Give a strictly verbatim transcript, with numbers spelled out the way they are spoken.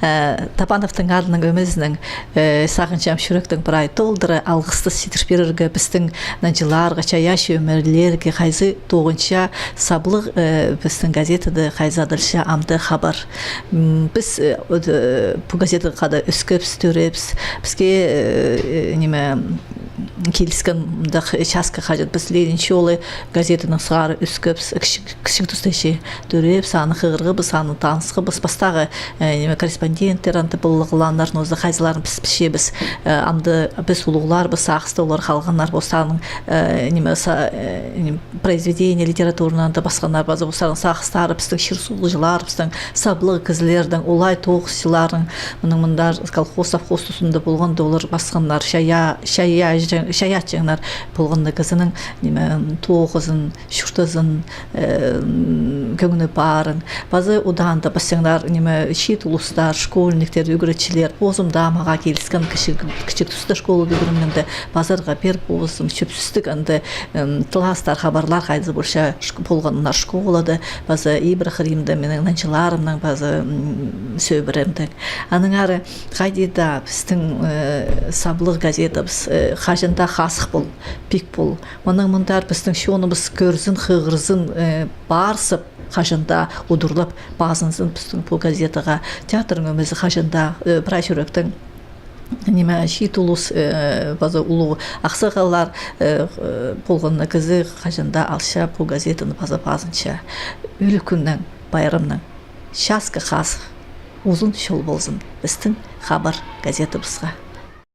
Э, Табановтың адынаң ӧмезінең, э, сағынчам чӱректең прай толдыра алғысты сидір пирерге пістің нанҷыларға, чайаачы ӧмелерге, хайзы тоғынча саблығ, э, пістің газетада, хайзы адалча амды хабар. М, піс, э, од-, э, пу газетаға хада ӧскебіс, тӧреебіс. Піске, э, э, ниме, киліскен мындағ часха хаҷан піс Ленин чолы газетаның сығара ӧскебіс, кічіг, кічіг туста че тӧреебіс, аны хығырғабыс, аны танысхабыс. Пастағы, э, ниме, корреспонденттер анда полғлааннар, но за хайзыларын піс пілчебіс, э, амды піс улуғларбыс, сағыста олар халғаннар полза, аның, э, ниме, са-, э, ниме, произведение литератураны анда пасханнар, паза полза сағыстары пістің чир-суғҷыларыбыстың, саблығ кізілернің, олай тоғысчыларның, мының мындар колхоз, совхоз тустарында полғанда олар пасханнар, чайаа-, чайаачы-, чайаачыңнар полғанда кізінің, ниме, тоғызын, чуртазын, э, кӧңні парын. Паза одаанда пасчаңнар, ниме, чиит улустар, школьниктер, ӱгретчілер, позым даа мағаа киліскен кічіг, кічіг туста школада ӱгренгенде, пазарға пеер позым чӧпсістіг анда, м, тыластар, хабарлар хайзы полча шк-, полғаннар школада, паза ибіре хыримда минің нанҷыларымның, паза, м, сӧбіремнің. Аннаңар хайди даа пістің, э, саблығ газетабыс, э, хаҷан даа хазых пол, пик пол. Мының мындар пістің чоныбыс кӧрзін, хығырзын, э, парзып, хаҷан даа удурлап пазынзын пістің пу газетаға. Театрның ӧмезі хаҷан даа, э, прай чӱректең, ниме, чиит улус, э, паза улуғ ахсағаллар, э, э, полған на кізі хаҷан даа алча пу газетаны паза пазынча. Ӱлӱкӱннең, пайрамнаң часха хазых, узун чол ползын пістің «Хабар» газетабысха.